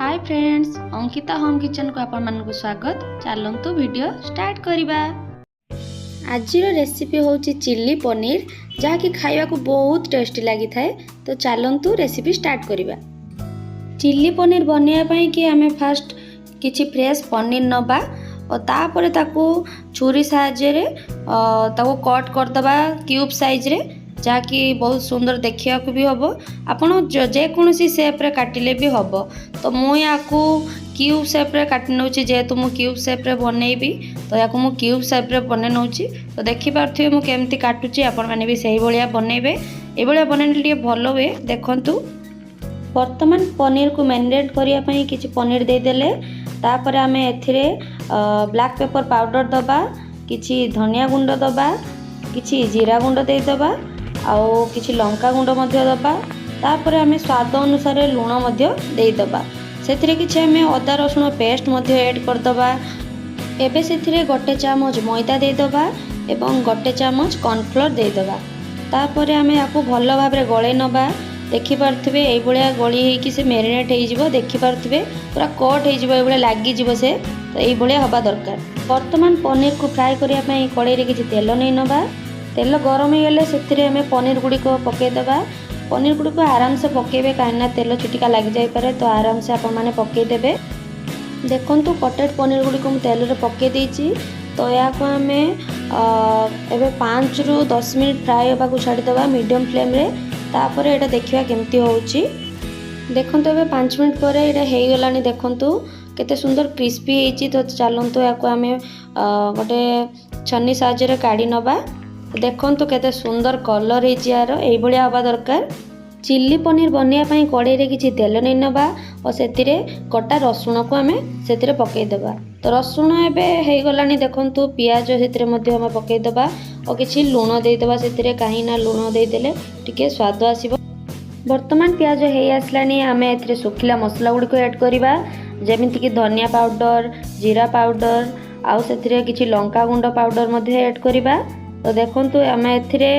ହାଏ friends, Ankita home କିଚେନ୍କୁ ଆପଣମାନଙ୍କୁ ସ୍ୱାଗତ। ଚାଲନ୍ତୁ, ଭିଡ଼ିଓ ଷ୍ଟାର୍ଟ କରିବା। ଆଜିର ରେସିପି ହେଉଛି ଚିଲି ପନିର, ଯାହାକି ଖାଇବାକୁ ବହୁତ ଟେଷ୍ଟି ଲାଗିଥାଏ। ତ ଚାଲନ୍ତୁ, ରେସିପି ଷ୍ଟାର୍ଟ କରିବା। ଚିଲି ପନିର ବନେଇବା ପାଇଁ କି ଆମେ ଫାଷ୍ଟ କିଛି ଫ୍ରେଶ୍ ପନିର ନେବା ଓ ତାପରେ ତାକୁ ଛୁରୀ ସାହାଯ୍ୟରେ ତାକୁ କଟ୍ କରିଦେବା କ୍ୟୁବ୍ ସାଇଜ୍ରେ, ଯାହାକି ବହୁତ ସୁନ୍ଦର ଦେଖିବାକୁ ବି ହେବ। ଆପଣ ଯେକୌଣସି ସେପ୍ରେ କାଟିଲେ ବି ହେବ। ତ ମୁଁ ୟାକୁ କ୍ୟୁବ୍ ସେପ୍ରେ କାଟି ନେଉଛି। ଯେହେତୁ ମୁଁ କ୍ୟୁବ୍ ସେପ୍ରେ ବନେଇବି, ତ ୟାକୁ ମୁଁ କ୍ୟୁବ୍ ସେପ୍ରେ ବନେଇ ନେଉଛି। ତ ଦେଖିପାରୁଥିବେ ମୁଁ କେମିତି କାଟୁଛି, ଆପଣମାନେ ବି ସେଇଭଳିଆ ବନେଇବେ। ଏଇଭଳିଆ ବନେଇଲେ ଟିକେ ଭଲ ହୁଏ। ଦେଖନ୍ତୁ, ବର୍ତ୍ତମାନ ପନିରକୁ ମ୍ୟାରିନେଟ୍ କରିବା ପାଇଁ କିଛି ପନିର ଦେଇଦେଲେ। ତାପରେ ଆମେ ଏଥିରେ ବ୍ଲାକ୍ ପେପର୍ ପାଉଡ଼ର ଦେବା, କିଛି ଧନିଆ ଗୁଣ୍ଡ ଦେବା, କିଛି ଜିରା ଗୁଣ୍ଡ ଦେଇଦେବା ଆଉ କିଛି ଲଙ୍କା ଗୁଣ୍ଡ ମଧ୍ୟ ଦେବା। ତାପରେ ଆମେ ସ୍ୱାଦ ଅନୁସାରେ ଲୁଣ ମଧ୍ୟ ଦେଇଦେବା। ସେଥିରେ କିଛି ଆମେ ଅଦା ରସୁଣ ପେଷ୍ଟ ମଧ୍ୟ ଏଡ଼୍ କରିଦେବା। ଏବେ ସେଥିରେ ଗୋଟେ ଚାମଚ ମଇଦା ଦେଇଦେବା ଏବଂ ଗୋଟେ ଚାମଚ କର୍ଣ୍ଣଫ୍ଲୋର୍ ଦେଇଦେବା। ତାପରେ ଆମେ ୟାକୁ ଭଲ ଭାବରେ ଗୋଳେଇ ନେବା। ଦେଖିପାରୁଥିବେ, ଏଇଭଳିଆ ଗୋଳି ହେଇକି ସେ ମ୍ୟାରିନେଟ୍ ହେଇଯିବ। ଦେଖିପାରୁଥିବେ, ପୁରା କୋଟ୍ ହେଇଯିବ, ଏଇଭଳିଆ ଲାଗିଯିବ ସେ। ତ ଏଇଭଳିଆ ହେବା ଦରକାର। ବର୍ତ୍ତମାନ ପନିରକୁ ଫ୍ରାଏ କରିବା ପାଇଁ କଡ଼େଇରେ କିଛି ତେଲ ନେଇ ନେବା। ତେଲ ଗରମ ହେଇଗଲେ ସେଥିରେ ଆମେ ପନିର ଗୁଡ଼ିକ ପକାଇଦେବା। ପନିର ଗୁଡ଼ିକ ଆରାମସେ ପକାଇବେ, କାହିଁକିନା ତେଲ ଛିଟିକା ଲାଗିଯାଇପାରେ। ତ ଆରାମସେ ଆପଣମାନେ ପକାଇଦେବେ। ଦେଖନ୍ତୁ, କଟେଡ଼ ପନିର ଗୁଡ଼ିକ ମୁଁ ତେଲରେ ପକାଇ ଦେଇଛି। ତ ଏହାକୁ ଆମେ ଏବେ 5ରୁ 10 ମିନିଟ୍ ଫ୍ରାଏ ହେବାକୁ ଛାଡ଼ିଦେବା ମିଡ଼ିୟମ୍ ଫ୍ଲେମ୍ରେ। ତାପରେ ଏଇଟା ଦେଖିବା କେମିତି ହେଉଛି। ଦେଖନ୍ତୁ, ଏବେ 5 ମିନିଟ୍ ପରେ ଏଇଟା ହେଇଗଲାଣି। ଦେଖନ୍ତୁ, କେତେ ସୁନ୍ଦର କ୍ରିସ୍ପି ହେଇଛି। ତ ଚାଲନ୍ତୁ, ଏହାକୁ ଆମେ ଗୋଟେ ଛନ୍ନି ସାହାଯ୍ୟରେ କାଢ଼ି ନେବା। ଦେଖନ୍ତୁ, କେତେ ସୁନ୍ଦର କଲର୍ ହେଇଛି ଏହାର। ଏଇଭଳିଆ ହେବା ଦରକାର। ଚିଲି ପନିର ବନେଇବା ପାଇଁ କଡ଼େଇରେ କିଛି ତେଲ ନେଇ ନେବା ଓ ସେଥିରେ କଟା ରସୁଣକୁ ଆମେ ସେଥିରେ ପକାଇଦେବା। ତ ରସୁଣ ଏବେ ହେଇଗଲାଣି। ଦେଖନ୍ତୁ, ପିଆଜ ସେଥିରେ ମଧ୍ୟ ଆମେ ପକାଇଦେବା ଓ କିଛି ଲୁଣ ଦେଇଦେବା ସେଥିରେ, କାହିଁକି ନା ଲୁଣ ଦେଇଦେଲେ ଟିକେ ସ୍ୱାଦ ଆସିବ। ବର୍ତ୍ତମାନ ପିଆଜ ହେଇ ଆସିଲାଣି। ଆମେ ଏଥିରେ ଶୁଖିଲା ମସଲା ଗୁଡ଼ିକ ଆଡ଼୍ କରିବା, ଯେମିତିକି ଧନିଆ ପାଉଡ଼ର, ଜିରା ପାଉଡ଼ର ଆଉ ସେଥିରେ କିଛି ଲଙ୍କା ଗୁଣ୍ଡ ପାଉଡ଼ର ମଧ୍ୟ ଆଡ଼୍ କରିବା। ତ ଦେଖନ୍ତୁ, ଆମେ ଏଥିରେ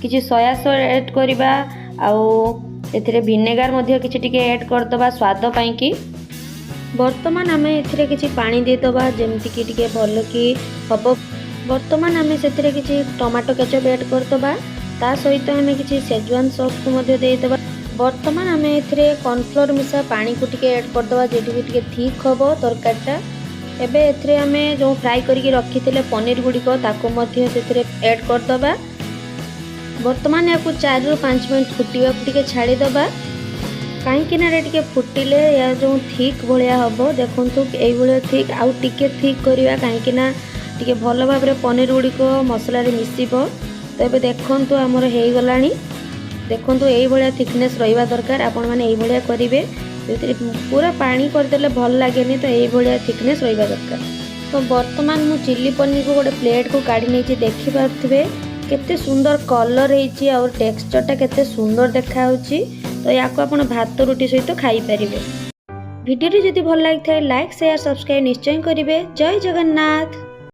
କିଛି ସୋୟା ସସ୍ ଆଡ଼୍ କରିବା ଆଉ ଏଥିରେ ଭିନେଗାର ମଧ୍ୟ କିଛି ଟିକେ ଆଡ଼୍ କରିଦେବା ସ୍ୱାଦ ପାଇଁକି। ବର୍ତ୍ତମାନ ଆମେ ଏଥିରେ କିଛି ପାଣି ଦେଇଦେବା, ଯେମିତିକି ଟିକେ ଭଲକି ହେବ। ବର୍ତ୍ତମାନ ଆମେ ସେଥିରେ କିଛି ଟମାଟୋ କେଚପ୍ ଆଡ଼୍ କରିଦେବା। ତା ସହିତ ଆମେ କିଛି ସେଜୱାନ୍ ସସ୍କୁ ମଧ୍ୟ ଦେଇଦେବା। ବର୍ତ୍ତମାନ ଆମେ ଏଥିରେ କର୍ଣ୍ଣଫ୍ଲୋର୍ ମିଶା ପାଣିକୁ ଟିକେ ଆଡ଼୍ କରିଦେବା, ଯେଠିକି ଟିକେ ଥିକ୍ ହେବ ତରକାରୀଟା। ଏବେ ଏଥିରେ ଆମେ ଯେଉଁ ଫ୍ରାଏ କରିକି ରଖିଥିଲେ ପନିର ଗୁଡ଼ିକ, ତାକୁ ମଧ୍ୟ ସେଥିରେ ଆଡ଼୍ କରିଦେବା। ବର୍ତ୍ତମାନ ଏହାକୁ 4ରୁ 5 ମିନିଟ୍ ଫୁଟିବାକୁ ଟିକେ ଛାଡ଼ିଦେବା, କାହିଁକି ନା ଏଇଟା ଟିକେ ଫୁଟିଲେ ଏହା ଯେଉଁ ଥିକ୍ ଭଳିଆ ହେବ। ଦେଖନ୍ତୁ, ଏଇଭଳିଆ ଥିକ୍, ଆଉ ଟିକେ ଥିକ୍ କରିବା, କାହିଁକି ନା ଟିକେ ଭଲ ଭାବରେ ପନିର ଗୁଡ଼ିକ ମସଲାରେ ମିଶିବ। ତ ଏବେ ଦେଖନ୍ତୁ, ଆମର ହେଇଗଲାଣି। ଦେଖନ୍ତୁ, ଏଇଭଳିଆ ଥିକନେସ୍ ରହିବା ଦରକାର। ଆପଣମାନେ ଏଇଭଳିଆ କରିବେ। ସେଥିରେ ପୁରା ପାଣି କରିଦେଲେ ଭଲ ଲାଗେନି। ତ ଏଇଭଳିଆ ଥିକନେସ୍ ରହିବା ଦରକାର। ତ ବର୍ତ୍ତମାନ ମୁଁ ଚିଲି ପନିରକୁ ଗୋଟେ ପ୍ଲେଟ୍କୁ କାଢ଼ି ନେଇଛି। ଦେଖିପାରୁଥିବେ, କେତେ ସୁନ୍ଦର କଲର୍ ହେଇଛି ଆଉ ଟେକ୍ସଚର୍ଟା କେତେ ସୁନ୍ଦର ଦେଖାହେଉଛି। ତ ୟାକୁ ଆପଣ ଭାତ, ରୁଟି ସହିତ ଖାଇପାରିବେ। ଭିଡ଼ିଓଟି ଯଦି ଭଲ ଲାଗିଥାଏ, ଲାଇକ୍, ସେୟାର, ସବସ୍କ୍ରାଇବ୍ ନିଶ୍ଚୟ କରିବେ। ଜୟ ଜଗନ୍ନାଥ।